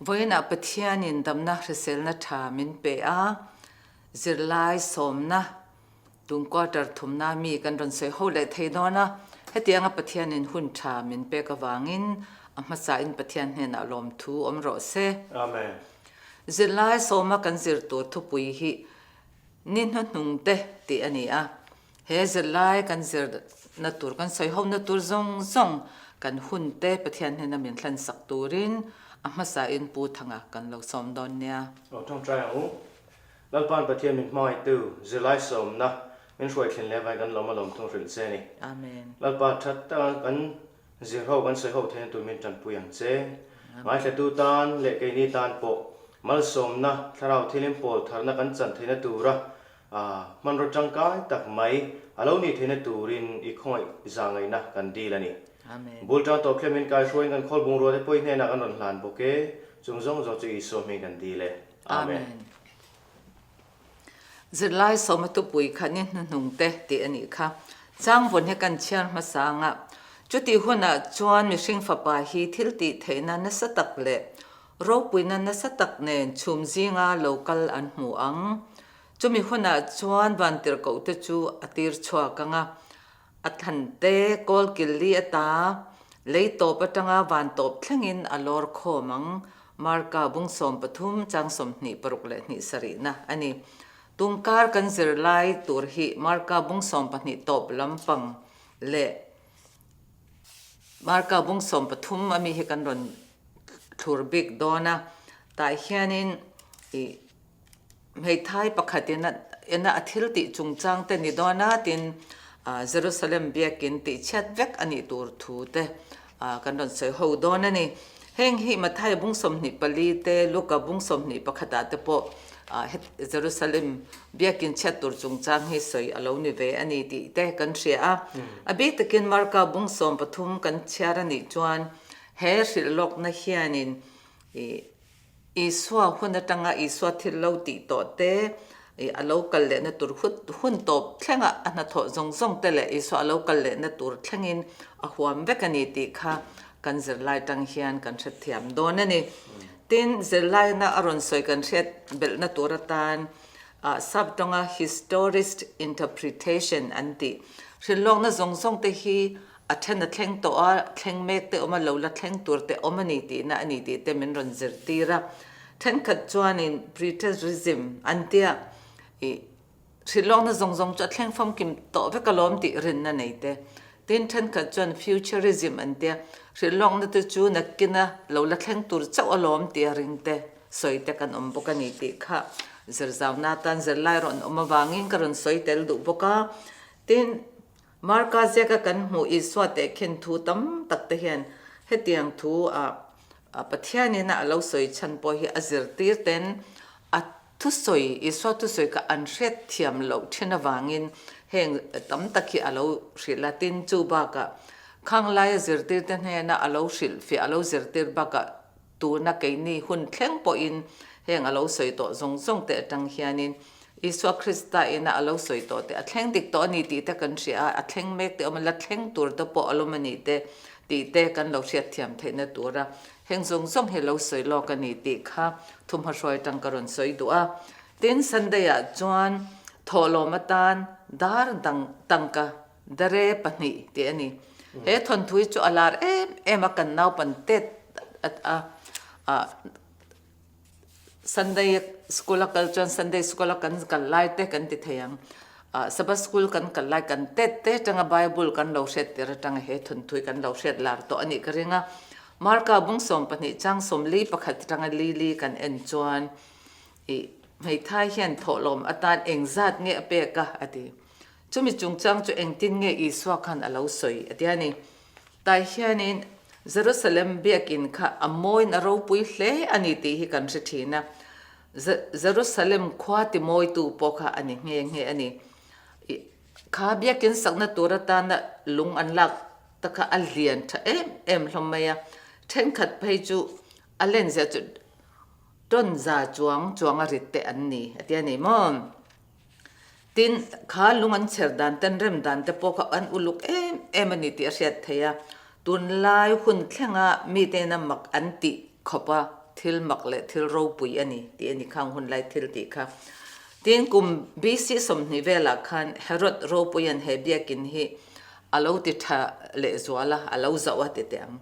Vawiinah Pathianin damna hriselna tha min pe a, zirlai sawmna tun quarter thumna mi kan rawn sawi ho leh thei dawn a. Hetianga Pathianin hun tha min pek avangin a hmasain Pathian hnenah lawmthu awm rawh se. Amen. Zirlai sawma kan zir tur thupui hi ni hnuhnung te tih a ni a. He zirlai kan zirna tur, kan sawi hona tur zawng zawng kan hun te Pathian hnena min hlansak turin a hmasain Pu Thanga kan lo sawm dawn nia. Aw tawngtai ang u. Lalpa'n Pathian min hmangaihtu zirlai sawmna min hruai thlen leh avangin kan lawm a lawm thung hrilh che a ni. Amen. Lalpa that taka kan zir ho kan sawi ho theihna tur min tanpui ang che. Ngaithlatu tan leh keini tan pawh malsawmna thlarau thilin pawl tharna kan chan theihna tura A hmanraw tangkai tak mai a lo nih theihna turin i khawngaih zahngaihna kan dil a ni. Bul tang tawp thlem in kaihruaiin kan khawl bungrua te pawh i hnenah kan rawn hlan bawk e, chung zawng zawng chu Isua hming kan dil e. Amen. Zirlai sawma tupui kha ni hnuhnung te tih a nih kha. Changvawn hi kan chhiar hmasa anga chutih hunah chuan mihring fapa hi thil tih theihna nasa tak leh ropuina nasa tak nen chhum zinga lo kal an hmu ang. Chumi hunah chuan vantirhkohte chu a tir chhuak ang a, a thante kawl kil li ata lei tawp atanga van tawp thlengin a lawr khawm ang, Marka bung 13 chang 26 leh hnih sarihna a ni. Tungkar kan zir lai tur hi Marka bung 12 tawp lampang leh Marka bung 13 ami hi kan rawn thlur bik dawn a, tah hianin ih Hmeithai pakhat in ina a thil tih chungchang te ni dawn a tin Jerusalem biakin tih chhiat vek a nih tur thu te kan rawn sawi ho dawn a ni. Heng hi Matthai bung 24 te Luka bung 21 ah te pawh Jerusalem biakin chhiat tur chungchang hi sawi a lo ni ve a ni tih te kan hria a. A bik takin Marka bung 13 kan chhiar a nih chuan he hrilh lawkna hianin Isua hun atanga Isua thil lo tih tawh te, ih a lo kal lehna tur hun tawp thlenga a hnathawh zawng zawng te leh Isua a lo kal lehna tur thlengin a huam vek a ni tih kha kan zirlai tang hian kan hrethiam dawn a ni. Tin, zirlaina a rawn sawi kan hriat belhna tur atan ah Saptawnga historist interpretation an tih hrilhlawkna zawng zawng te hi A then a thleng tawh a, thleng mek te awm a, lo la thleng tur te awm a ni tihna a ni tih te min rawn zirtir a. Thenkhat chuanin preterism an tia, ih, hrilhlawkna zawng zawng chu a thleng famkim tawh vek alawm tih rinna nei te. Tin, thenkhat chuan futurism an tia, hrilhlawkna te chu nakkina lo la thleng tur chauh alawm tia ring te, sawi te kan awm bawk a ni tih kha zirzauna atan zirlai rawn awm avangin ka rawn sawi tel duh bawk a. Tin, Marka ziaka kan hmuh Isua tehkhin thu tam tak te hian hetiang thu a Pathianin a lo sawi chhan pawh hi a zirtir ten a thusawi, Isua thusawi kha an hriat thiam loh thin avangin heng tam tak hi a lo hrilh a. Tin, chu bakah khang laia zirtir te hnena a lo hrilhfiah, a lo zirtir bakah Tuna keini hun thleng pawhin heng a lo sawi tawh zawng zawng te atang hianin Isua Krista ina a lo sawi tawh te, a thleng dik tawh a ni tih te kan hria a, a thleng mek te awm a, la thleng tur te pawh a lawm a ni te tih te kan lo hriatthiam theihna tura heng zawng zawng hi lo sawi lawk a ni tih kha thumhmahruai atang ka rawn sawi duh a. Tin, Sunday-ah chuan thawhlawm atan dar dang tangka Dare pahnih tih a ni. He thawnthu hi chu a lar em em a, kan naupan tet a a Sunday school a kal chuan Sunday school a kan kal lai te kan ti thei ang. Sabbath school kan kal lai kan tet te atanga Bible kan lo hriat tir atanga he thawnthu hi kan lo hriat lar tawh a nih ka ring a. Marka bung 12 chang 41 atanga li li kan en chuan ih hmeithai hian thawhlawm atan engzat nge a pek a a ti. Chumi chungchang chu engtin nge Isua khan a lo sawi a ti a ni. Tai hianin Jerusalem biakin kha a mawiin a ropui hle a ni tih hi kan hre thin a. Jerusalem khua timawitu pawh kha a ni nghe nghe a ni. Kha biakin sakna tur atana lung an lak ta kha a lian tha em em hlawm mai a. Thenkhat phei chu a len zia chu tawn za chuang chuang a rit te an ni a ti a ni maw. Tin, kha lung an chher dan te, an rem dan te pawh kha an uluk em em a ni tih a hriat theih a. Tunlai hun thlenga mite ina mak an tih khawp a. thil mak leh thil ropui a ni tih a ni khang hun lai thil tih kha. Tin, kum BC 20 velah khan Herod ropuian he biakin hi a lo ti tha lehzual a, a lo zauh a ti teh ang.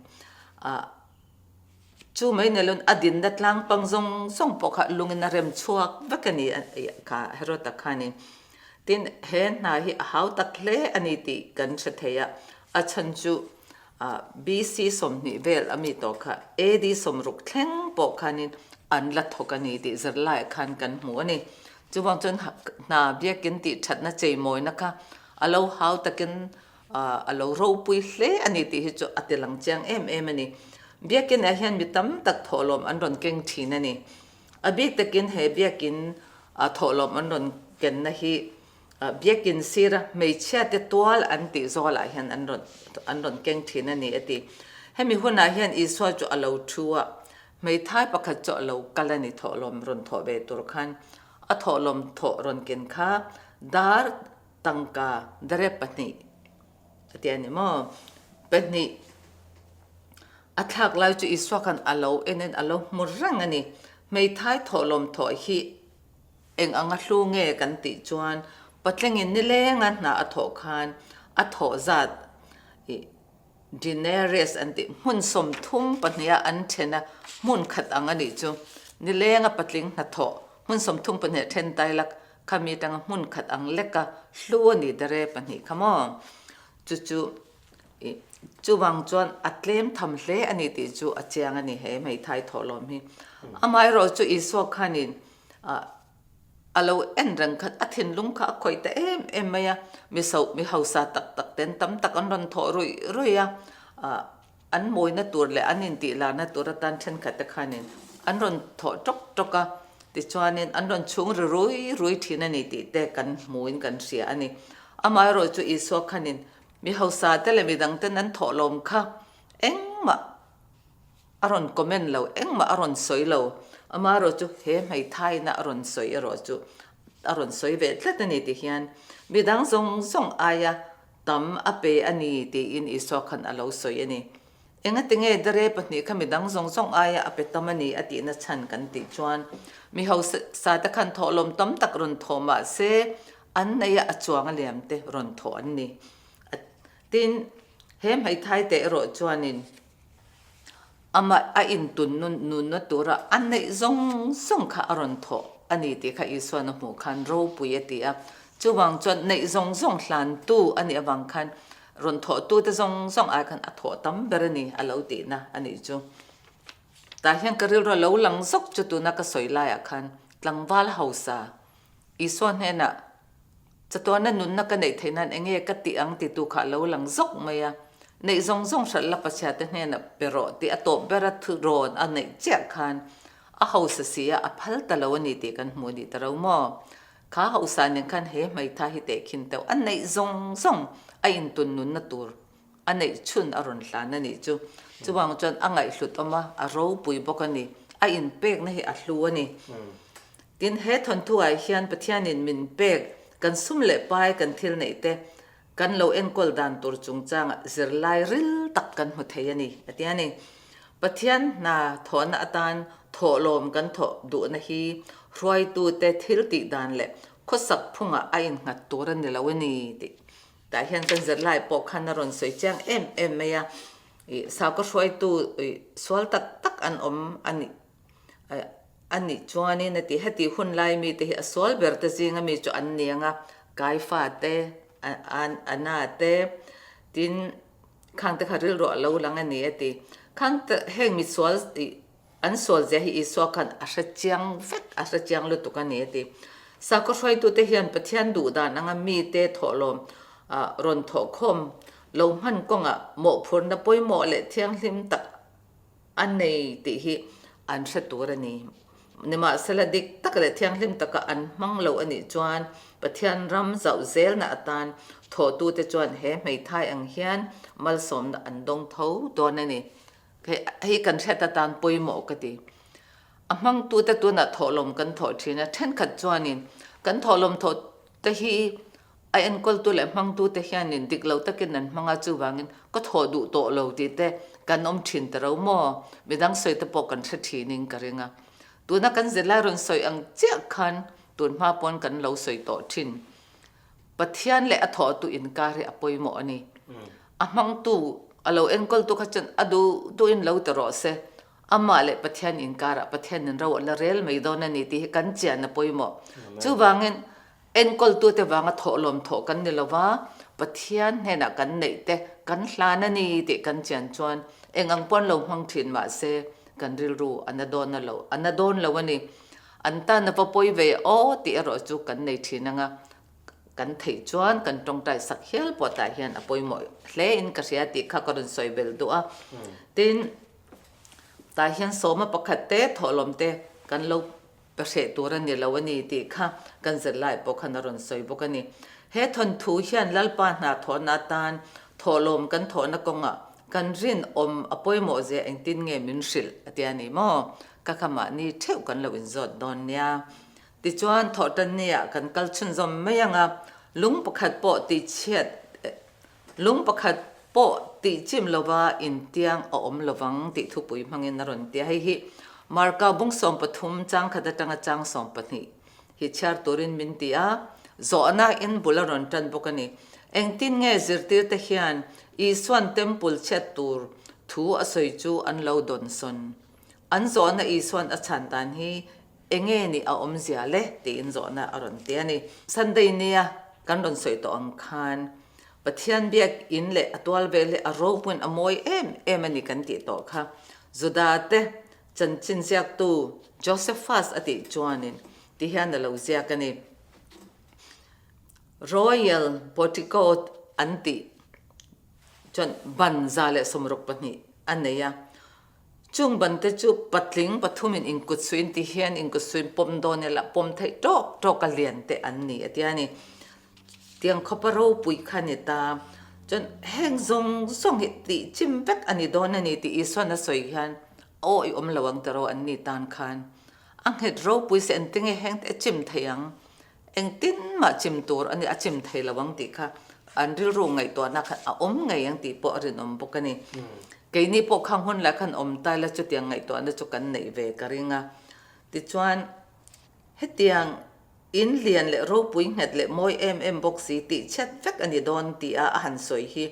Chu mai nelun a dinna tlang pang zawng zawng pawh kha lungin a rem chhuak vek a ni kha Herod-a khanin. Tin, he hna hi a hau tak hle a ni tih kan hre thei a, a chhan chu BC 20 vel a mi tawh kha AD 60 thleng pawh khanin an la thawk a ni tih zirlaiah khan kan hmu a ni. Chuvang chuan hna biakin tih thatna cheimawina kha a lo hau takin A lo ropui hle a ni tih hi chu a ti lang chiang em em a ni. Biakin ah hian mi tam tak thawhlawm an rawn keng thin a ni. A bik takin he biakin thawhlawm an rawn kenna hi biakin sira hmeichhia te tual an tih zawlah hian an rawn an rawn keng thin a ni a ti. Hemi hunah hian Isua chu a lo thu a, hmeithai pakhat chu a lo kal a ni thawhlawm rawn thawh ve tur khan. A thawhlawm thawh rawn ken kha dar Tangka dare pahnih a ti a ni maw? Pahnih a thlak lai chu Isua khan a lo en in a lo hmu reng a ni. Hmeithai thawhlawm thawh hi eng anga hlu nge kan tih chuan patlingin nilenga hna a thawh khan a thawh zat ih Denarius an tih hmun 30 pahniha an then a, hmun khat ang a nih chu. Nilenga patling hnathawh hmun 32 then tai lak khami atanga hmun khat ang leka hlu a ni dare pahnih kha maw? Chu chu ih chuvang chuan a tlem tham hle a ni tih chu a chiang a ni he hmeithai thawhlawm hi. Amaherawh chu Isua khanin ah A lo en reng khat, a thinlung kha a khawih ta em em mai a, mi so, mi hausa tak tak ten tam tak an rawn thawh ruih ruih a, ah an mawina tur leh an intih larna tur atan thenkhat te khanin an rawn thawh tawk tawk a, tichuanin an rawn chhung ri rui rui thin a ni tih te kan hmuin kan hria a ni. Amaherawh chu Isua khanin mi hausa te leh midang ten an thawh lawm kha engmah A rawn comment lo, engmah a rawn sawi lo. Amaherawh chu he hmeithaina a rawn sawi erawh chu a rawn sawi ve tlat a ni ti hian midang zawng zawng aia tam a pe a ni tiin Isua khan a lo sawi a ni. Engatinge dare pahnih kha midang zawng zawng aia a pe tam a ni a tihna chhan kan tih chuan mi hausa te khan thawhlawm tam tak rawn thawh mah se an neia a chuang a liam te rawn thawh an ni. Tin, he hmeithai te erawh chuanin Amah a intun nunna tura a neih zawng zawng kha a rawn thawh a ni tih kha Isuan a hmuh khan ropui a ti a. Chuvang chuan neih zawng zawng hlantu a nih avang khan rawn thawhtute zawng zawng ai khan a thawh tam ber a ni a lo tihna a nih chu. Tah hian ka rilru a lo lang zawk chu tuna ka sawi laiah khan tlangval hausa Isua hnenah Chatuana nunna ka neih theih nan enge ka tih ang titu kha a lo lang zawk mai a, neih zawng zawng hralh la pachhia te hnenah pe rawh tih a tawp ber a thurawn a neih chiah khan a hausa si a, a phal ta lo a ni tih kan hmu a nih ta ro maw? Kha hausa nen khan he hmeitha hi tehkhin teuh a neih zawng zawng a intun nunna tur a neih chhun a rawn hlan a nih chu. Chuvang chuan a ngaihhlut awm a, a ropui bawk a ni. A inpekna hi a hlu a ni. Tin, he thawnthuah hian Pathianin min pek kan sum leh pai kan thil neih te kan lo enkawl dan tur chungchangah zirlai ril tak kan hmu thei a ni, a ti a ni. Pathian hna thawhna atan thawhlawm kan thawh duhna hi hruaitute thil tih dan leh khawsak phungah a innghat tur a ni lo a ni tih tah hian kan zirlai pawh khan a rawn sawi chiang em em mai a, ih sakhaw hruaitu ih sual tak tak an awm a nih A nih chuanin a ti, heti hun lai mite hi a sual ber te zinga mi chu an ni ang a, Kaifa te, Anna te, tin khang te kha rilru a lo lang a ni a ti. Khang te heng mi sual an sual zia hi Isua khan a hre chiang vek, a hre chiang lutuk a ni a ti. Sakhaw hruaitute hian Pathian duh dan anga mite thawhlawm rawn thawhkhawm lo hman kawngah mawhphurhna pawimawh leh thianghlim tak a nei tih hi an hre tur a ni. Nimahsela dik tak leh thianghlim taka an hmang lo a nih chuan Pathian ram zauh zelna atan thawhtute chuan he hmeithai ang hian malsawmna an dawng tho dawn a ni. Hei kan hriat atan pawimawh ka ti. A hmangtute tunah thawhlawm kan thawh thin a, thenkhat chuanin kan thawhlawm thawh te hi A enkawltu leh hmangtute hianin dik lo takin an hmang a, chuvangin ka thawh duh tawh lo tih te, kan awm thin ta ro maw? Midang sawi te pawh kan hre thinin ka ring a. Tuna kan zirlai rawn sawi ang chiah khan tun hma pawn kan lo sawi tawh thin. Pathian leh a thawhtu inkar hi a pawimawh a ni. A hmangtu, a lo enkawltu kha chuan a duh duhin lo ti rawh se. Amah leh Pathian inkarah Pathianin ro a la rel mai dawn a ni tih hi kan chian a pawimawh. Chuvangin enkawltute vanga thawhlawm thawh kan ni lova, Pathian hnenah kan neih te kan hlan a ni tih kan chian chuan eng ang pawn lo hmang thin mah se kan rilru a na dawn a lo, a na dawn lo a ni. An tan a va pawi ve aw tih erawh chu kan nei thin ang a, kan theih chuan kan tawngtai sak hial pawh tah hian a pawimawh hle in ka hria tih kha ka rawn sawi bel duh a. Tin, tah hian sawma pakhat te thawhlawm te kan lo pe hreh tur a ni lo a ni tih kha kan zirlai pawh khan a rawn sawi bawk a ni. He thawnthu hian Lalpa hna thawhna atan thawhlawm kan thawhna kawngah kan rinawm a pawimawh zia engtin nge min hrilh a tia ni maw? Ka kha mahni theuh kan lo inzawt dawn nia. Tichuan, thawhtanni-ah kan kal chhunzawm mai ang a, lung pakhat pawh tihchhiat, lung pakhat pawh tihchim lova intiang a awm lovang tih thupui hmangin a rawn ti a. Hei hi Marka bung 13 chang khat atanga chang 12 hi chhiar turin min ti a, zawhna in bul a rawn tan bawk a ni. Engtin nge zirtirte hian Isua'n temple chhiat tur thu a sawi chu an lo dawnsawn? An zawhna Isua'n a chhan dan hi Enge nih a awmzia le? tiin zawhna a rawn ti a ni. Sunday nia kan rawn sawi tawh ang khan Pathian biak in leh a tual vel hi a ropuiin a mawi em em a ni kan tih tawh kha. Juda te chanchin ziaktu Josephus a tih chuanin ti hian a lo ziak a ni. Royal Portico an tih chuan ban 162 a nei a. Chung bante chu patling pathumin inkutsuin ti hian inkutsuin pawm dawn ila pawm theih tawk tawk a lian te an ni a tia ni. Tiang khawpa ropui kha ni ta. Chuan heng zawng zawng hi tih chim vek a ni dawn a ni tih Isuan a sawi hian aw i awm lo ang tiraw an ni tan khan. A nghet ropui se engtinge heng te a chim thei ang. Engtin mah chim tur a ni, a chim thei lo ang tih kha an rilru ngaihtuahna khan a awm ngei ang tih pawh a rinawm bawk a ni. Keini pawh khang hun lai khan awm ta ila chutiang ngaihtuahna chu kan neih ve ka ring a. Tichuan, hetiang in lian leh ropui nghet leh mawi em em bawk si tih chhiat vek a ni dawn tih a a han sawi hi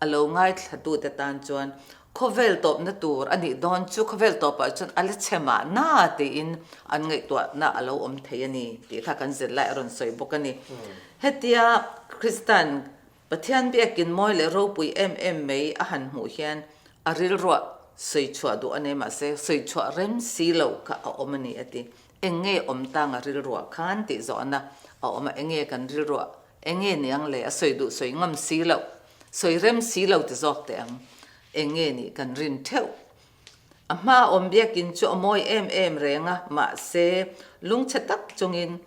a lo ngaithlatute tan chuan khawvel tawpna tur a nih dawn chu khawvel tawpah chuan a la chhe mahna tiin an ngaihtuahna a lo awm thei a ni tih kha kan zirlai a rawn sawi bawk a ni. Hetia Kristan Pathian biakin mawi leh ropui em em mai a han hmuh hian a rilruah sawi chhuah duh a nei mahse sawi chhuah rem si loh kha a awm a ni a ti. Eng nge awm tang a rilruah khan tih zawhna a awm a, eng nge kan rilruah Enge niang le a sawi duh sawi ngam si loh, sawi rem si lo ti zawk teh ang. Enge nih kan rin theuh. A hma awm biakin chu a mawi em em reng a, mahse lungchhe tak chungin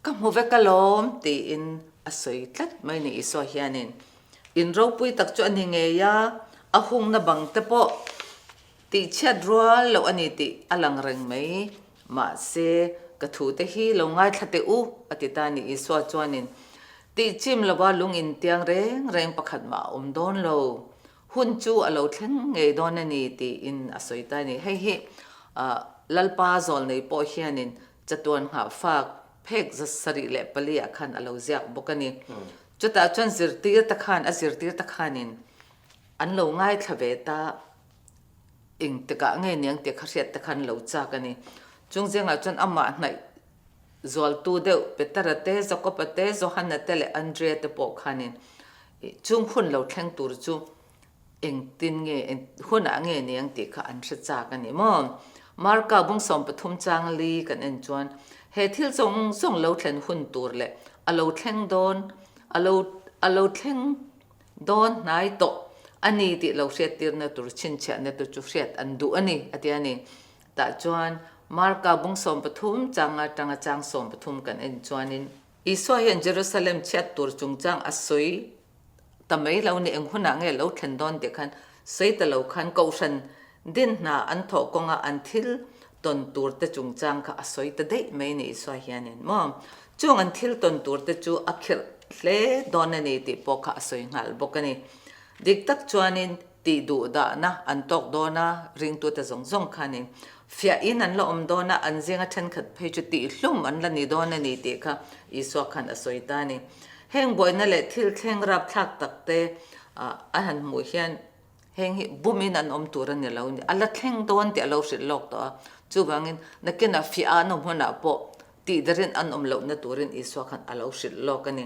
ka hmu vek alawm tiin a sawi tlat mai ni Isua hianin. In ropui tak chu a ni ngei a, a hungna bang te pawh Tihchhiat rual loh a ni tih a lang reng mai. Mahse, ka thute hi lo ngaithla teh u, a ti ta ni. Isua chuanin, Tihchim lova lung intiang reng reng pakhat mah a awm dawn lo. Hun chu a lo thleng ngei dawn a ni, tiin a sawi ta a ni. Hei hi Lalpa zawlnei pawh hianin chatuan nghahfak phek 74 ah khan a lo ziak bawk a ni. Chutah chuan zirtir ta khan, a zirtir ta khanin an lo ngaithla ve ta. Engtikah nge niang tih kha hriat te khan lo chak a ni. Chung zingah chuan amah hnaih zualtu deuh Petera te, Jakoba te, Johana te leh Andrea te pawh khanin chung hun lo thleng tur chu engtin nge, hunah nge niang tih kha an hre chak a ni maw? Marka bung 13 chang li kan en chuan he thil zawng zawng lo thlen hun tur leh a lo thleng dawn, a lo a lo thleng Dawn hnai tawh a ni tih lo hriattirna tur chhinchhiahna te chu hriat an duh a ni, a ti a ni. Tah chuan Marka bung 13 chang atanga chang 13 kan en chuanin, Isua hian Jerusalem chhiat tur chungchang a sawi ta mai lo ni, eng hunah nge lo thlen dawn tih khan sawi ta lo khan Kohhran din hna an thawh kawnga an thil tawn tur te chungchang kha a sawi ta daih mai ni Isua hianin maw? Chung an thil tawn tur te chu a khirh hle dawn a ni tih pawh kha a sawi nghal bawk a ni. Dik tak chuanin. Tih duh dahna an tawk dawn a, ringtute zawng zawng khanin fiahin an la awm dawn a, an zinga thenkhat phei chu tihhlum an la ni dawn a ni tih kha Isua khan a sawi ta a ni. Heng buaina leh thil thleng rapthlak takte a han hmuh hian heng hi bumin an awm tur a ni lo a ni. A la thleng dawn tih a lo hrilh lawk tawh a, chuvangin nakinah fiah an awm hunah pawh tihdarin an awm lohna turin Isua khan a lo hrilh lawk a ni.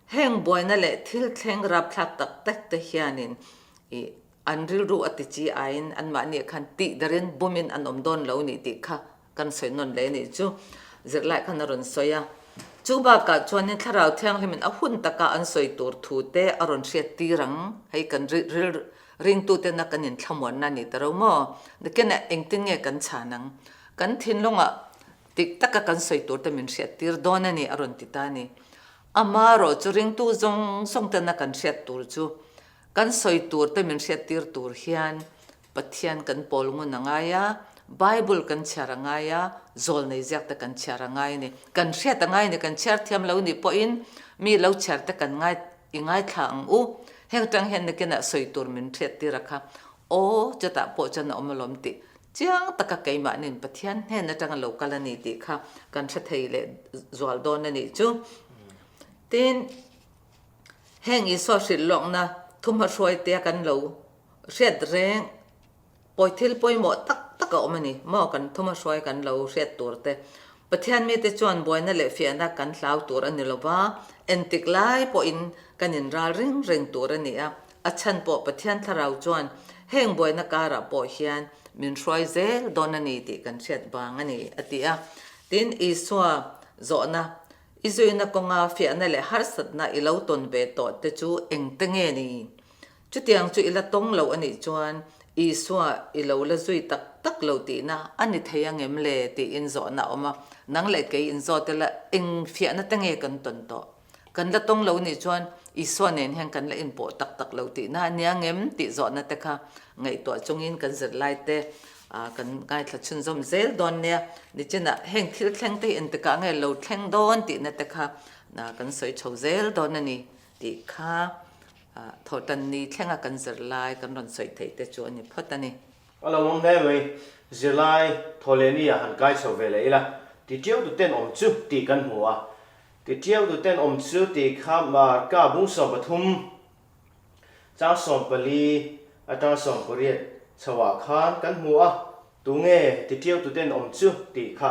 Heng buaina leh thil thleng rapthlak tak tak te hianin i an rilru a ti chi aiin anmahni ah khan tih darin bumin an awm dawn lo nih tih kha kan sawi nawn leh nih chu zirlai khan a rawn sawi a. Chu bakah chuanin Thlarau Thianghlimin a hun taka an sawi tur thu te a rawn hriat tir ang, hei kan ril ringtutena kan inthlamuanna a ni ta ro maw? Nakinah engtin nge kan chhan ang? Kan thinlungah dik taka kan sawi tur te min hriat tir dawn a ni a rawn ti ta a ni. Amaherawh chu ringtu zawng zawng tena kan hriat tur chu kan sawi tur te min hriat tir tur hian Pathian kan pawl ngun a ngai a, Bible kan chhiar a ngai a, zawl nei ziak te kan chhiar a ngai a ni. Kan hriat a ngai a ni, kan chhiar thiam lo nih pawhin mi lo chhiar te kan ngai i ngaithla ang u. Heng atang hian nakinah sawi tur min hriat tir a kha, aw chutah pawh chuan a awm alawm tih Chiang taka keimahnin Pathian hnen atanga lo kal a ni tih kha kan hre thei leh zual dawn a nih chu. Tin, heng Isua hrilh lawkna thumhma hruaitea kan lo hriat reng pawi thil pawimawh tak tak a awm a ni maw kan thumhma hruai kan lo hriat tur te. Pathian mite chuan buaina leh fiahna kan hlau tur a ni lo va, entik lai pawhin kan inral ring reng tur a ni a, A chhan pawh Pathian Thlarau chuan heng buaina karah pawh hian min hruai zel dawn a ni tih kan hriat vang a ni, a ti a. Tin, Isua zawhna, I zuina kawnga fiahna leh harsatna i lo tawn ve tawh te chu engte nge ni? Chutiang chu i la tawng lo a nih chuan Isua i lo la zui tak tak lo tihna a ni thei angem le? tiin zawhna a awm a. Nang leh kei inzawt ila eng fiahna te nge kan tawn tawh? Kan la tawng lo nih chuan Isua nen hian kan la inpawh tak tak lo tihna a nia ngem tih zawhna te kha ngaihtuah chungin kan zirlaite kan ngaithla chhunzawm zel dawn nia. Nichinah heng thil thleng te hi engtikah nge lo thleng dawn tihna te kha kan sawi chho zel dawn a ni tih kha thawhtan ni thlenga kan zirlai kan rawn sawi theih te chu a ni phawt a ni. A lo awm hle mai, zirlai thawhlehni ah han kai chho ve leh ila, ti tiau tu ten awm chu tih kan hmu a, Ti tiau tu ten awm chu ti kha Marka bung 13 chang 14 atang 18 chho ah khan kan hmu a, tunge ti tiau tu ten awm chu tih kha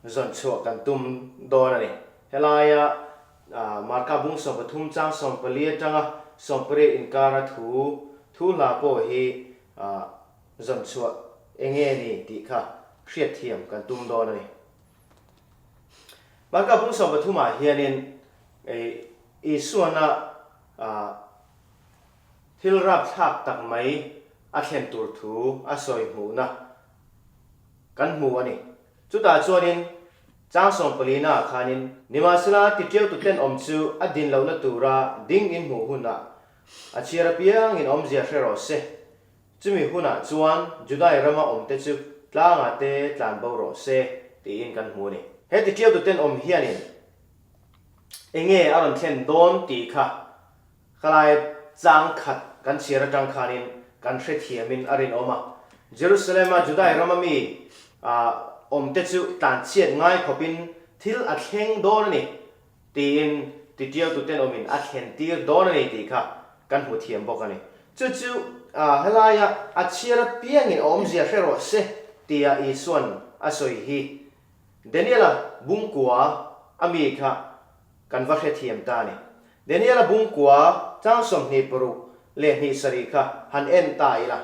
zawn chhuah kan tum dawn a ni. Helaia Marka bung 13 chang 14 atanga 18 inkara thu thu hla pawh hi zawn chhuah enge ni tih kha hriatthiam kan tum dawn a ni. Marka bung 13 ah hianin Isuana thil rapthlak tak mai a thlen tur thu a sawi hmuhna kan hmu a ni. Chutah chuanin chang 14 ah khanin Nimahsela titiautu tenawm chu a din lohna tura ding in hmuh hunah a chhiar apiangin awmzia hre rawh se. Chumi hunah chuan Judai rama awmte chu tlangah te tlan bo rawh se tiin kan hmu a ni. He titiautu tenawm hianin enge a rawn thlen dawn tih kha khalai chang khat kan chhiar atang khanin kan hrethiamin a rinawm a. Jerusalema Judai rama mi awmte chu tlanchhiat ngai khawpin thil a thleng dawn a ni. Tiin titiautu tenawmin a thlen tir dawn a ni tih kha kan hmu thiam bawk a ni. Chu chu helaia a chhiar apiangin a awmzia hre rawh se tia Isua'n a sawi hi Daniela bungkua a mi kha kan va hrethiam ta a ni. Daniela bungkua chang 26 leh 27 kha han en ta ila.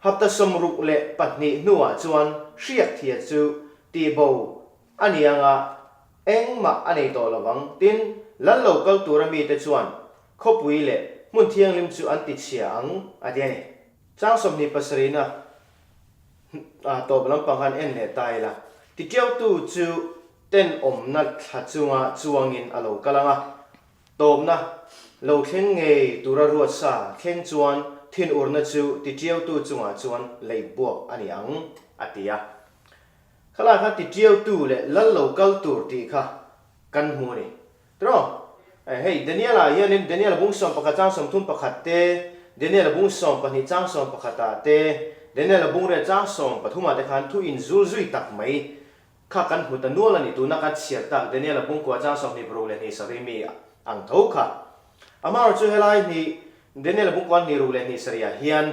Hapta 62 hnuah chuan hriakthia chu tihbo A ni anga, engmah a nei tawh lo vang. Tin, lal lo kal tura mite chuan khawpui leh hmun thianghlim chu an ti chhia ang, a ti a ni. Chang 27na tawp lampang khan en leh ta ila, titiautu chu tenawmna thla chunga chuangin a lo kal ang a, tawpna lo thleng ngei tura ruat sa thleng chuan thinurna chu titiautu chungah chuan leihbuak a ni ang, a ti a. Khalai kha titiautu leh lal lo kal tur tih kha kan hmu a ni. Tiraw? Hei Daniel-ah hianin Daniel bung 11 chang 31 te, Daniel-a bung 12 chang 11 ah te, Daniel-a bung riat chang 13 ah te khan thu inzul zui tak mai kha kan hmu ta nual a ni. Tuna kan chhiar tak Daniel-a bung kua chang 26 leh 27 mi ang tho kha. Amaherawhchu chu helai hnih Daniel-a bung kua 26 leh 7 ah hian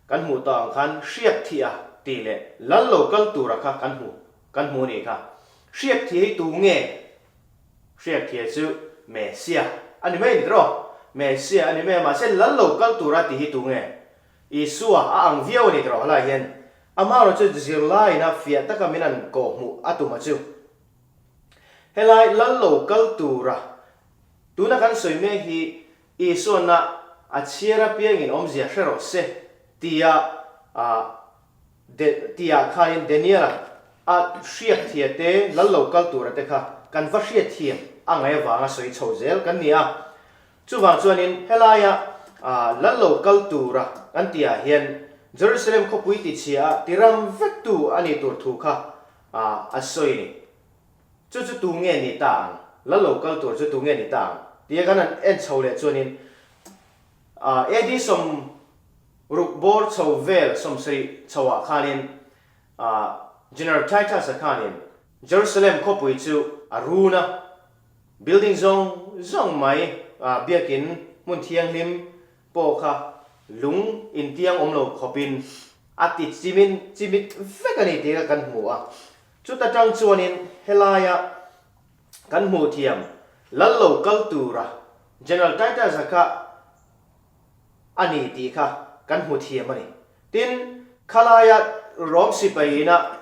kan hmuh tawh ang khan hriak thih a tih leh lal lo kal tura kha kan hmu kan hmu a nih kha. Hriak thih hi tu nge? Hriak thih chu Messiah a ni mai a ni tawh. Messiah a ni mai a, mahse lal lo kal tura tih hi tu nge? Isua a ang viau a ni tawh helai hian. Amaherawhchu chu zirlaiin a fiah taka min an kawhhmuh a tum a chu. Helai lal lo kal tura tuna kan sawi mek hi Isuana a chhiar apiangin awmzia hre rawh se tia tiah khanin Daniela a hriat thia te lal lo kal tura te kha kan va hriat thiam a ngaih avanga sawi chho zel kan ni a. Chuvang chuanin helaia lal lo kal tura kan tihah hian Jerusalem khawpui tichhia a tiram vektu a nih tur thu kha a sawi ni. Chu chu tu nge ni ta ang? Lal lo kal tur chu tu nge ni ta ang? Tia kan han en chho leh chuanin AD 60 bawr chho vel 70 chhoah khanin General Titus-a khanin Jerusalem khawpui chu a run a, building zawng zawng mai biakin hmun thianghlim pawh kha lung intiang awm lo khawpin a ti chimin chimit vek a ni tih kha kan hmu a. Chuta tang chuanin helaia kan hmuh thiam lal lo kal tura General Titus-a kha a ni tih kha kan hmu thiam a ni. Tin, khalaia Rom sipai ina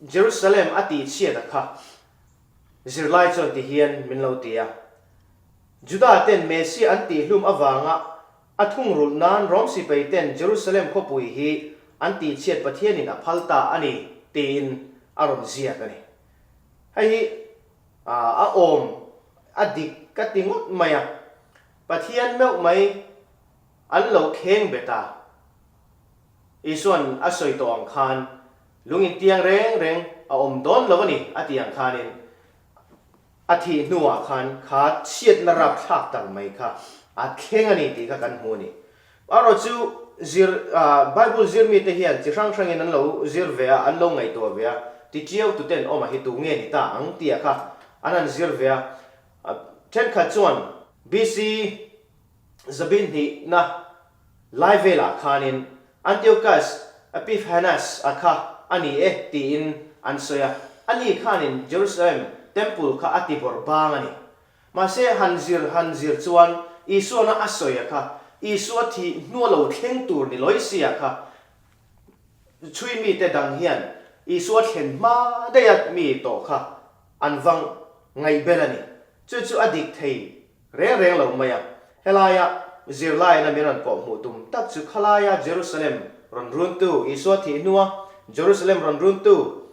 Jerusalem a tihchhiat a kha zirlai chuan ti hian min lo ti a, Juda ten Messiah an tihhlum avanga a thungrulh nan Rom sipai ten Jerusalem khawpui hi an tihchhiat Pathianin a phal ta a ni tiin a rawn ziak a ni. Hei hi a awm a dik ka ti ngawt mai a, Pathian meuh mai an lo kheng bet a. Isua'n a sawi tawh ang khan lung intiang reng reng a awm dawn lo a ni a tih ang khanin a thih hnuah khan kha chhiatna rapthlak tak mai kha a thleng a ni tih kha kan hmu a ni. Erawh chu zir Bible zir mite hian chi hrang hrangin an lo zir ve a, an lo ngaihtuah ve a, tichiau tuten awm a hi tu nge ni ta ang tih ah kha an han zir ve a. Thenkhat chuan BC zabin hnihna lai velah khanin Antiochus Epiphanes-a kha a ni e tiin an sawi a, ani khanin Jerusalem Temple kha a ti bawrh bang a ni. Mahse han zir han zir chuan Isuana a sawi a kha Isua thih hnua lo thleng tur ni lawi sia kha chhui mite dang hian Isua thlen hma daih a mi tawh kha an va ngaihbel a ni. Chu chu a dik thei reng reng lo mai a. Helaia zirlaiin a min rawn kawh hmuh tum tak chu khalaia Jerusalem rawn runtu, Isua thih hnua Jerusalem rawn runtu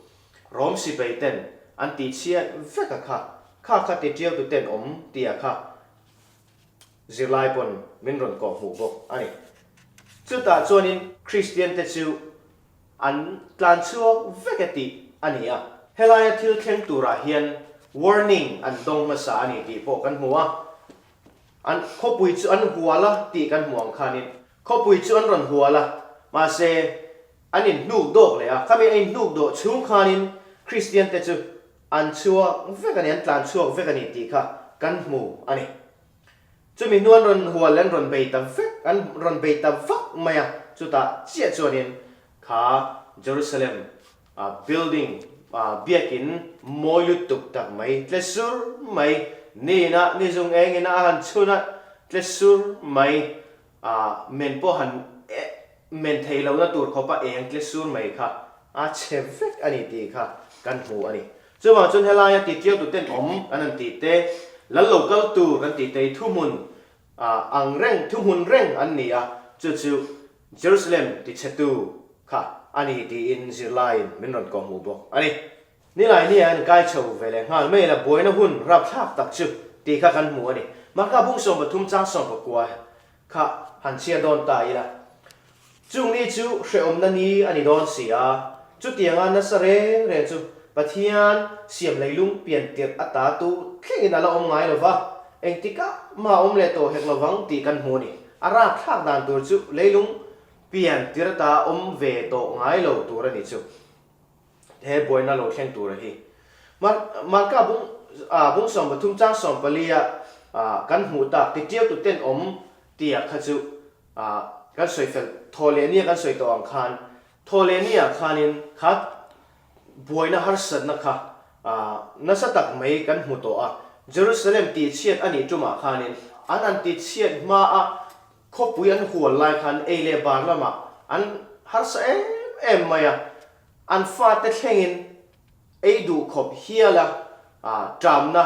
Rom sipai ten an tihchhiat vek a kha, kha kha ti tiau tu ten awm tia kha zirlai pawn min rawn kawh hmuh bawk a ni. Chutah chuanin Kristian te chu An tlan chhuak vek e tih a ni a. Helaia thil thleng turah hian warning an dawng hmasa a ni tih pawh kan hmu a. An khawpui chu an hual a tih kan hmu ang khanin khawpui chu an rawn hual a, mahse an inhnuk dawk leh a. Khami a inhnuk dawh chhung khanin Kristian te chu an chhuak vek a ni, an tlan chhuak vek a ni tih kha kan hmu a ni. Chumi hnu an rawn hual an rawn bei ta vek, an rawn bei ta vak mai a, chutah chiah chuanin kha Jerusalem building biakin mawi lutuk tak mai tle sur mai, nina ni zung engin a han chhun a tle sur mai, men pawh han men thei lohna tur khawpa eng tle sur mai kha a chhe vek a ni tih kha kan hmu a ni. Chuvang chuan helaia titiau tuten awm kan han tih te, lal lo kal tur kan tih te hi thuhmun ang reng, thuhmun reng an ni a, chu chu Jerusalem tichhetu kha a ni tiin zirlaiin min rawn kawhhmuh bawk a ni. Nilai nia an kai chho ve leh nghal mai la buaina hun rapthlak tak chu tih kha kan hmu a ni. Marka bung 13 chang 19 Kha han chhiar dawn ta ila. Chung ni chu hrehawmna ni a ni dawn si a, chutianga nasa reng reng chu Pathian siam leilung pian tirh ata tu thlengin a la awm ngai lo va, engtikah mah awm leh tawh hek lovang tih kan hmu a ni. A rapthlak dan tur chu leilung pian tir ata awm ve tawh ngai lo tur a nih chu. He buaina lo thleng tur a hi. Marka bung bung 13 chang 14 a kan hmuh tak titiau tu ten awm tia kha chu kan sawi fel thaw leh nia kan sawi tawh ang khan thaw leh nia khanin kha buaina harsatna kha nasa tak mai kan hmu tawh a. Jerusalem tihchhiat a nih tumah khanin an an tihchhiat hmaa khawpui an hual lai khan ei leh bar lamah an harsa em em mai a, an fate thlengin ei duh khawp hiala ṭamna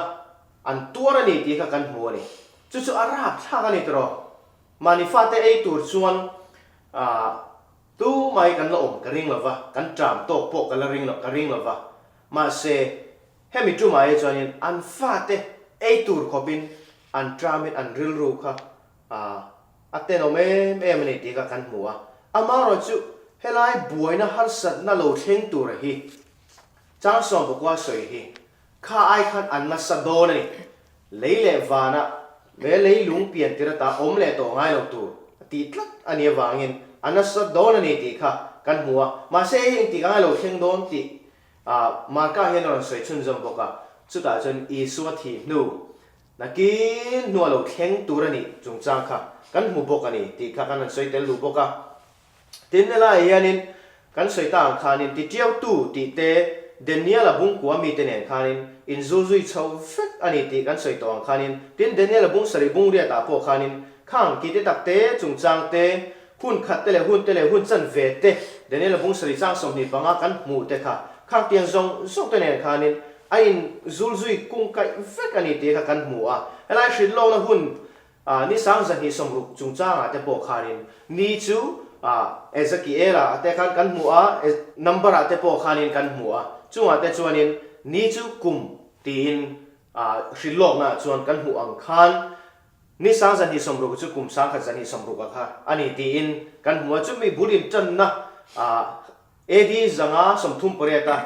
an tuar a ni tih kha kan hmu a ni. Chu chu a rapthlak a ni tiraw? Mahni fate ei tur chuan Tu mai kan la awm ka ring lova, kan ṭam tawk pawh ka la ring lo, ka ring lova. Mahse, hemi ṭumah hi chuanin an fate ei tur khawpin an ṭamin an rilru kha a tenawm em em a ni tih kha kan hmu a. Amaherawh chu helai buaina harsatna lo thleng tura hi chang sawmpakua sawi hi kha ai khan an nasa dawn a ni. Lei leh vana he leilung pian tir ata awm leh tawh ngai lo tur a tih tlat a nih avangin a nasa dawn a ni tih kha kan hmu a, mahse hei engtik anga lo thleng dawn tih Marka hian a rawn sawi chhunzawm bawk a, chutah chuan Isua thih hnu nakin hnua lo thleng tur a nih chungchang kha kan hmu bawk a ni tih kha kan rawn sawi tel duh bawk a. Tin, helaiah hianin kan sawi ta ang khanin titiautu tih te Daniel-a bungkua mite nen khanin inzulzui chho vek a ni tih kan sawi tawh ang khanin, tin Daniel-a bung sarih bung riatah pawh khanin khang kite tak te, chungchang te, hun khat te leh hun te leh hun chanve te Daniel-a bung sarih chang 25 kan hmuh te kha khang tiang zawng zawng te nen khanin a inzulzui kungkaih vek a ni tih kha kan hmu a. Helai hrilhlawkna hun A ni sang 260 chungchangah te pawh khanin ni chu Ezekiel-a te khan kan hmu a, number-ah te pawh khanin kan hmu a, chungah te chuanin ni chu kum tiin hrilhlawknaah chuan kan hmuh ang khan ni sang 260 chu kum sangkhat 260 a kha a ni tiin kan hmu a, chumi bul intanna AD 538 a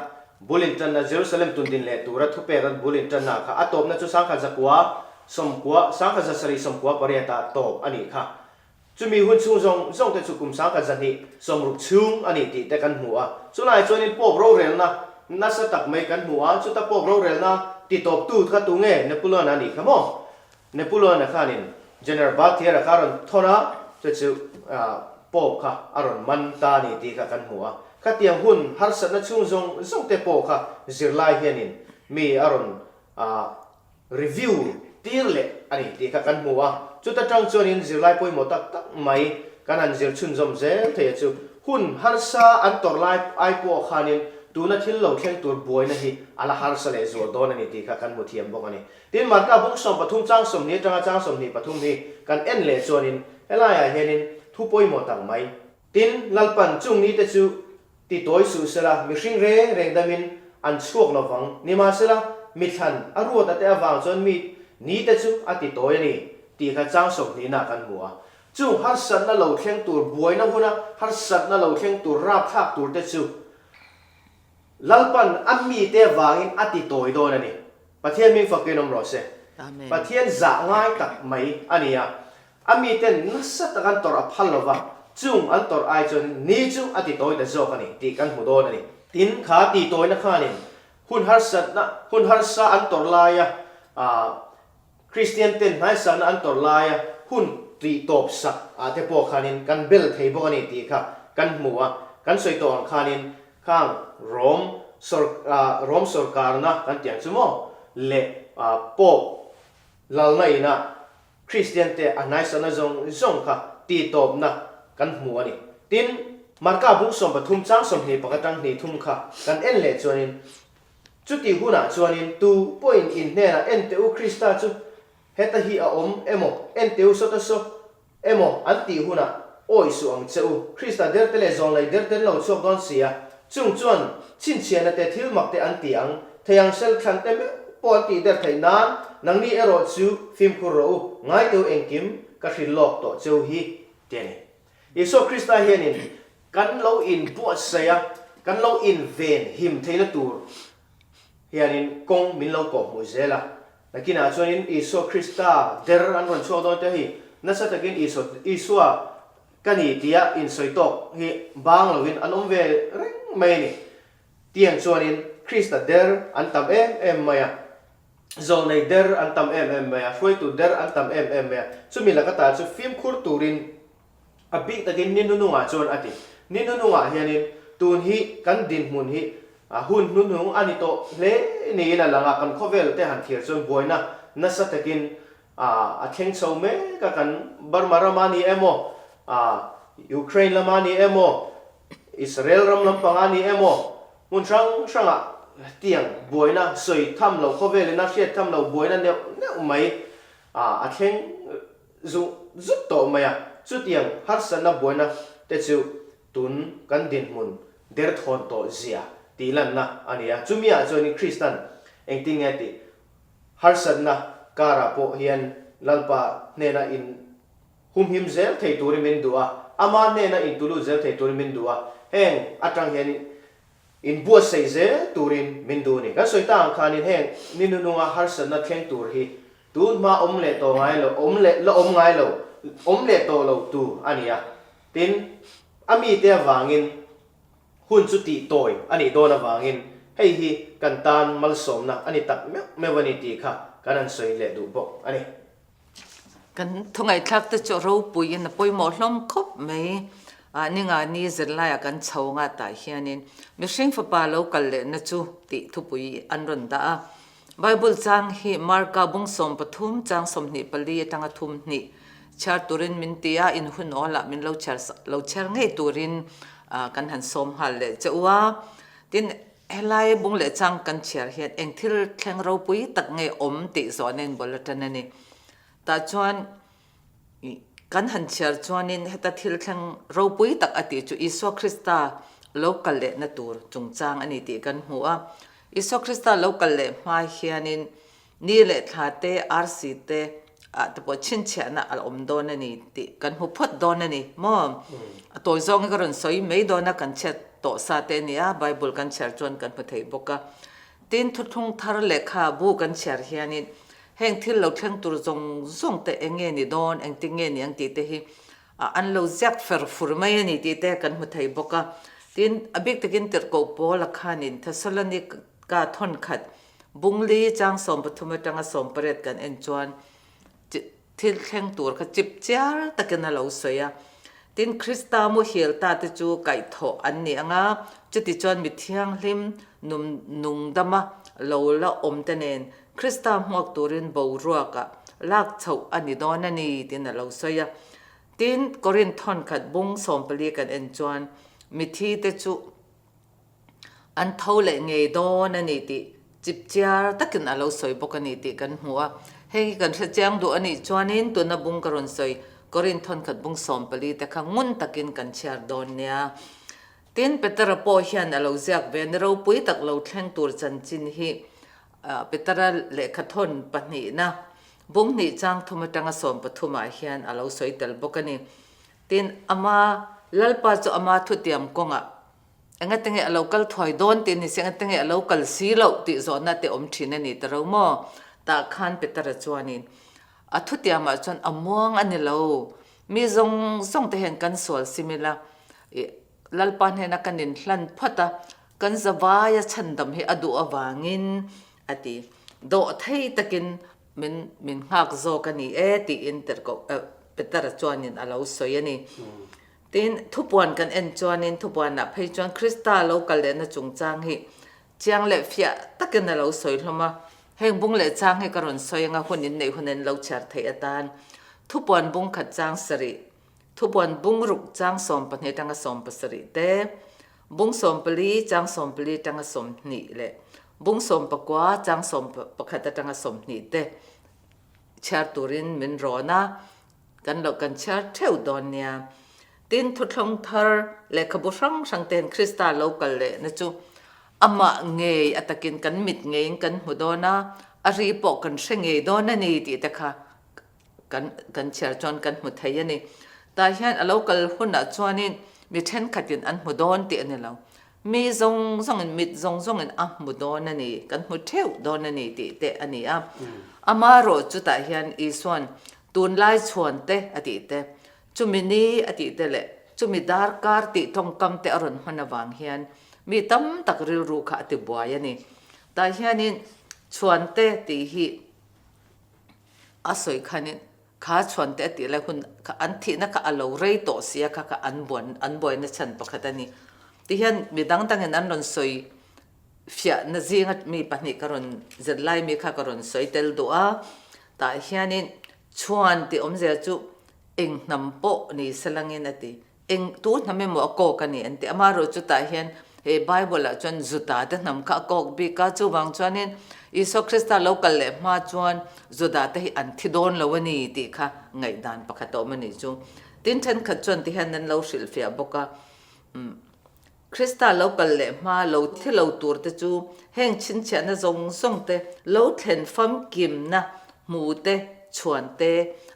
bul intanna Jerusalem tundin leh tura thupek a bul intanna kha a tawpna chu 1990, 1798 ah tawp a nih kha. Chumi hun chhung zawng zawng te chu kum 1260 chhung a ni tih te kan hmu a. Chulaiah chuanin Pope rorelna nasa tak mai kan hmu a, chuta Pope rorelna titawptu kha tunge Napoleon-a a nih kha maw? Napoleon-a khanin General Balthier-a kha a rawn thawn a, chu chu Pope kha a rawn man ta a ni tih kha kan hmu a. Khatiang hun harsatna chhung zawng zawng te pawh kha zirlai hianin mi a rawn review tir leh a ni tih kha kan hmu a. Chuta tang chuanin zirlai pawimawh tak tak mai kan han zir chhunzawm zel thei a chu. Hun harsa an tawrh lai ai pawh khanin tuna thil lo thleng tur buaina hi a la harsa leh zual dawn a ni tih kha kan hmu thiam bawk a ni. Tin, Marka bung 13 chang 20 atanga chang 23 hi kan en leh chuanin helaiah hianin thu pawimawh tak mai. Tin, Lalpan chung nite chu ti tawi suh sela, mihring reng reng damin an chhuak lo vang. Nimahsela, mithlan a ruat ate avang chuan mi nite chu a ti tawi a ni tih kha chang 20 nah kan hmu a. Chung harsatna lo thleng tur buaina huna harsatna lo thleng tur rapthlak turte chu Lalpan a mite avangin a ti tawi dawn a ni. Pathian min fakin awm rawh se. Pathian zah ngai tak mai a ni a. A miten nasa tak an tawrh a phal lova, chung an tawrh ai chuan ni chu a ti tawi ta zawk a ni tih kan hmu dawn a ni. Tin, kha ti tawina khanin hun harsatna, hun harsa an tawrh laia Kristian ten hnaisakna an tawrh laia hun tih tawp sak ah te pawh khanin kan bel thei bawk a ni tih kha kan hmu a, kan sawi tawh ang khanin khang Rom sawr Rom sawrkarna kan tih ang chu maw leh Pope lalna inah Kristian te a hnaisakna zawng zawng kha tih tawpna kan hmu a ni. Tin, Marka bung 13 chang 21 atang hnih thum kha kan en leh chuanin Chutih hunah chuanin tu pawhin in hnenah en teh u Krista chu heta hi a awm emaw, en teh u sawta saw emaw an tih hunah awih suh ang che u. Krista derte leh zawnlei derte an lo chhuak dawn si a, chung chuan chhinchhiahna te thil mak te an ti ang, thei ang sel thlan te meuh pawh an tih der theih nan nangni erawh chu fimkhur rawh u, ngai teh u engkim ka hrilh lawk tawh cheu hi ti a ni. Isua Krista hianin kan lo inbuatsaih a, kan lo inven him theihna tur hianin kawng min lo kawhhmuh zel a. Nakinah chuanin Isua Krista der an rawn chhuak dawn te hi. Nasa takin Isua Isua ka ni tia insawi tawk hi bang lovin an awm ve reng mai a ni. Tiang chuanin Krista der an tam em em mai a, zawlnei der an tam em em mai a, hruaitu der an tam em em mai a, chumi laka ta chu fimkhur turin a bik takin ni hnunungah chuan a ti. Ni hnunungah hianin tun hi kan dinhmun hi hun hnuhnung a ni tawh hle niin a lang a, kan khawvel te han thlir chuan buaina nasa takin a thleng chho mek a, kan Burma rama ni emaw, Ukraine lama ni emaw, Israel ram lampang a ni emaw, hmun hrang hrangah tiang buaina sawi tham loh khawvelin a hriat tham loh buaina neuh neuh mai a thleng zung zut tawh mai a. Chutiang harsatna buaina te chu tun kan dinhmun derthawn tawh zia tih lanna a ni a. Chumiah chuanin Kristan engtin nge tih harsatna karah pawh hian Lalpa hnena in Humhim zel thei turin min duh a, ama hnena intulut zel thei turin min duh a, heng atang hian inbuatsaih zel turin min duh a ni. Kan sawi ta ang khanin heng ni nununga harsatna thleng tur hi tun hma awm leh tawh ngai lo, awm leh la awm ngai lo, awm leh tawh lo tur a ni a. Tin, a mite avangin hun chu tih tawi a nih dawn avangin hei hi kan tan malsawmna a ni tak meuh meuh a ni tih kha kan han sawi leh duh bawk a ni. Kan thawngaihthlak te chu ropuiin a pawimawh hlawm khawp mai. Ah ninga ni zirlaiah kan chho nga tah hianin mihring fapa lo kal lehna chu tih thupui an rawn dah a. Bible chang hi Marka bung 13 chang 24 atanga thum hnih chhiar turin min ti a, in hun awlah min lo chhiar lo chhiar ngei turin kan han sawm nghal leh che u a. Tin, Helai bung leh chang kan chhiar hian eng thil thleng ropui tak nge awm tih zawhna in bul atan a ni. Tah chuan kan han chhiar chuanin heta thil thleng ropui tak a tih chu Isua Krista lo kal lehna tur chungchang a ni tih kan hmu a. Isua Krista lo kal leh hma hianin Ni leh thla te, arsi te ah te pawh chhinchhiahna a awm dawn a ni tih kan hmu phawt dawn a ni maw? A tawi zawng hi ka rawn sawi mai dawn a, kan chhiat tawh sa te a ni a, Bible kan chhiar chuan kan hmu thei bawk a. Tin, thuthlung thar lehkha bu kan chhiar hianin heng thil lo thleng tur zawng zawng te eng nge ni dawn, engtin nge ni ang tih te hi an lo ziak fer fur mai a ni tih te kan hmu thei bawk a. Tin, a bik takin Tirhkoh Paula khanin Thessalonika thawnkhat Bungli chang 13 atanga 18 kan en chuan thil thleng tur kha chip chiar takin a lo sawi a. Tin, Krista muhil ta te chu kaihthawh an ni ang a, chuti chuan mi thianghlim num nungdama lo la awm te nen Krista hmuak turin boruakah lak chhoh a ni dawn a ni tiin a lo sawi a. Tin, Korinth thawnkhat bung 14 kan en chuan mithi te chu An tho leh ngei dawn a ni tih chipchiar takin a lo sawi bawk a ni tih kan hmu a. Heng hi kan hre chiang duh a nih chuanin tuna bung ka rawn sawi Korin thawnkhat bung 14 te kha ngun takin kan chhiar dawn nia. Tin, Petera pawh hian a lo ziak ve a ni ropui tak lo thleng tur chanchin hi Petera lehkha thawn pahnihna bung hnih chang thum atanga 13 ah hian a lo sawi tel bawk a ni. Tin, ama Lalpa chu ama thutiam kawngah Engati nge a lo kal thuai dawn tih a ni si, engati nge a lo kal si loh tih zawhna te awm thin a ni ta ro maw? Tah khan Petera chuanin a thutiamah chuan a muang a ni lo, mi zawng zawng te hian kan sual sim ila, ih Lalpa hnena kan inhlan phawt a, kan zavaia chhandam hi a duh avangin a ti. Dawh thei takin min min nghak zawk a ni e tiin Tirhkoh Petera chuanin a lo sawi a ni. Tin, thupuan kan en chuanin thupuanah phei chuan Krista lo kal lehna chungchang hi chiang leh fiah takin a lo sawi hlawm a. Heng bung leh chang hi ka rawn sawi anga hun in neih hun in lo chhiar theih atan thupuan bung khat chang sarih, thupuan bung ruk chang 12 tanga 17 te, bung 14 chang 14 tanga 20 leh bung 19 chang 11 atanga 20 te chhiar turin min rawn a. Kan lo kan chhiar theuh dawn nia. Tin, thuthlawng thar lehkhabu hrang hrang ten Krista lo kal lehna chu amah ngei a takin kan mit ngeiin kan hmu dawn a, a ri pawh kan hre ngei dawn a ni tih te kha kan kan chhiar chuan kan hmu thei a ni. Tah hian a lo kal hunah chuanin mi thenkhatin an hmu dawn tih a ni lo. Mi zawng zawngin, mit zawng zawngin a hmu dawn a ni, kan hmu theuh dawn a ni tih te a ni a. Amaherawh chutah hian Isua'n. Tunlai chhuan te a tih te, chumi ni a tih te leh chumi darkar tih tawngkam te a rawn hman avang hian mi tam tak rilru kha a ti buai a ni. Tah hianin chhuan te tih hi a sawi khanin kha chhuan te a tih lai hun kha an thihna kha a lo rei tawh sia kha kha an buan an buaina chhan pakhat a ni. Tihian mi dang dangin an rawn sawi Fiahna zinga mi pahnih ka rawn zet lai mi kha ka rawn sawi tel duh a, tah hianin chhuan tih awmzia chu eng hnam pawh ni se langin a ti. Eng tu hnam emaw a kawk a ni an ti. Amaherawh chu tah hian he Bible ah chuan Juda te hnam kha a kawk bik a, chuvang chuanin Isua Krista lo kal leh hma chuan Juda te hi an thi dawn lo a ni tih kha ngaihdan pakhat a awm a nih chu. Tin thenkhat chuan ti hian an lo hrilhfiah bawk a, umm. Krista lo kal leh hma lo thi lo tur te chu heng chhinchhiahna zawng zawng te lo thlen famkimna hmu te chhuan te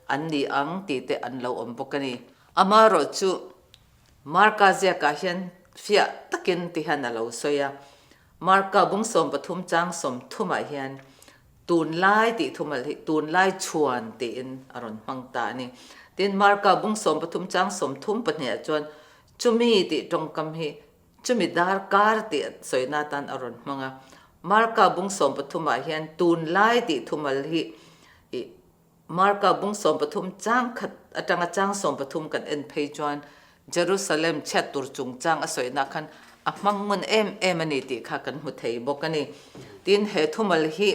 an ni ang tih te an lo awm bawk a ni. Amaherawh chu Marka ziakah hian fiah takin ti hian a lo sawi a, Marka bung 13 chang 30 ah hian tunlai tih thumal hi tunlai chhuan tiin a rawn hmang ta a ni. Tin, Marka bung 13 chang 32 ah chuan Chumi tih tawngkam hi chumi darkar tih sawina atan a rawn hmang a. Marka bung 13 ah hian tunlai tih thumal hi ih Marka bung 13 chang khat atanga chang 13 kan en phei chuan Jerusalem chhiat tur chungchang a sawina khan a hmang ngun em em a ni tih kha kan hmu thei bawk a ni. Tin, he thumal hi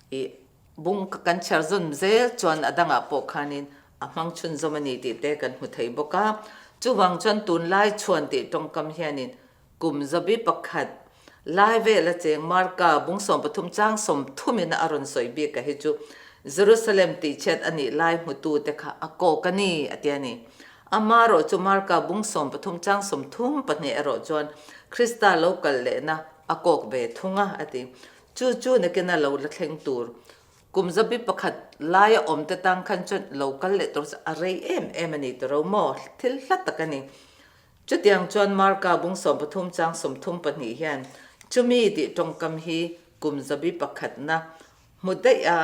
ih Bung kan chhiar zawn zel chuan a dangah pawh khanin a hmang chhunzawm a ni tih te kan hmu thei bawk a. Chuvang chuan tunlai chhuan tih tawngkam hianin kum zabi pakhat lai vela cheng Marka bung 13 chang 30 in a rawn sawi bik a hi chu Jerusalem tihchhiat a nih lai hmutu te kha a kawk a ni a ti a ni. Amaherawh chu Marka bung 13 chang 32 erawh chuan Krista lo kal lehna a kawk ve thung a a ti. Chu chu nakina lo la thleng tur. Kum zabi pakhat laia awm te tang khan chuan lo kal leh tur chu a rei em em a ni ta ro maw? Thil hla tak a ni. Chutiang chuan Marka bung 13 chang 32 hian chumi tih tawngkam hi kum zabi pakhatna hmu daih a,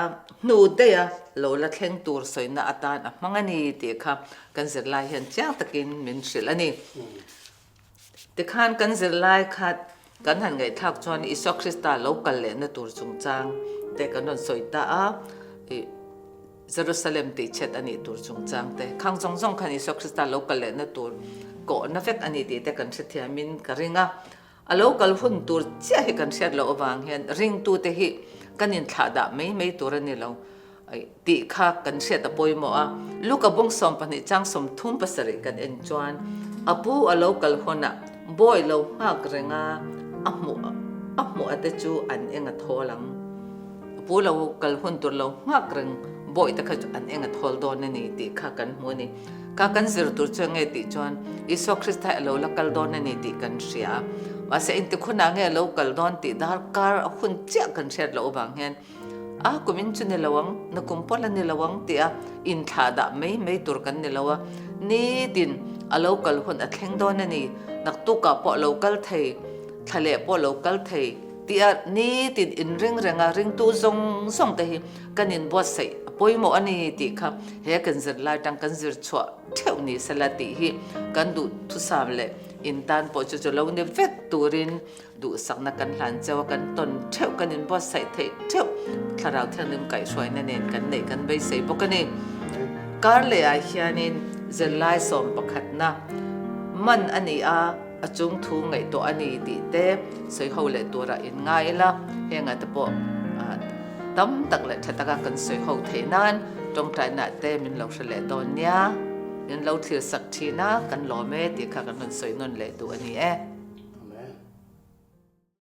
hnu daih a lo la thleng tur sawina atan a hmang a ni tih kha kan zirlai hian chiang takin min hrilh a ni. Tikhan kan zirlai khat kan han ngaihthlak chuan Isua Krista lo kal lehna tur chungchang te kan rawn sawi ta a, ih Jerusalem tihchhiat a nih tur chungchang te, khang zawng zawng khan Isua Krista lo kal lehna tur kawhna vek a ni tih te kan hrethiamin ka ring a. A lo kal hun tur chiah hi kan hriat loh avang hian ringtute hi kan inthlahdah mai mai tur a ni lo. Tih kha kan hriat a pawimawh a, Luka bung 12 chang 37 kan en chuan a pu a lo kal hawnah bawi lo nghak reng a, a hmuh a hmuh a te chu an eng a thawl ang. A pu lo kal hun tur lo nghak reng bawi te kha chu an eng a thawl dawn a ni tih kha kan hmu a ni. Ka kan zir tur chu enge tih chuan Isua Krista hi a lo la kal dawn a ni tih kan hria a, mahse engtikhunah nge a lo kal dawn tih darkar a hun chiah kan hriat loh avang hian A kum in chu ni lo ang, na kum pawl a ni lo ang tih a inthlah dah mai mai tur kan ni lo a, nitin a lo kal hun a thleng dawn a ni, naktukah pawh a lo kal thei, thla leh pawh a lo kal thei tih a nitin inring reng a, ringtu zawng zawng te hi kan inbuatsaih a pawimawh a ni tih kha he kan zirlai tang kan zir chhuah theuh ni sela tih hi kan duhthusam leh intan pawh chu chu lo ni vek turin Duhsakna kan hlan cheu a, kan tawn theuh, kan inbuatsaih theih theuh Thlarau Thianghlim kaihhruaina nen kan neih kan beisei bawk a ni. Kar lehah hianin zirlai sawm pakhatna man a ni a, a chung thu ngaihtuah a ni tih te sawi ho leh turah in ngai ila, hengah te pawh tam tak leh tha taka kan sawi ho theih nan tawngtainaah te min lo hre leh dawn nia, min lo thlir sak thin a, kan lawm e tih kha kan rawn sawi nawn leh duh a ni e.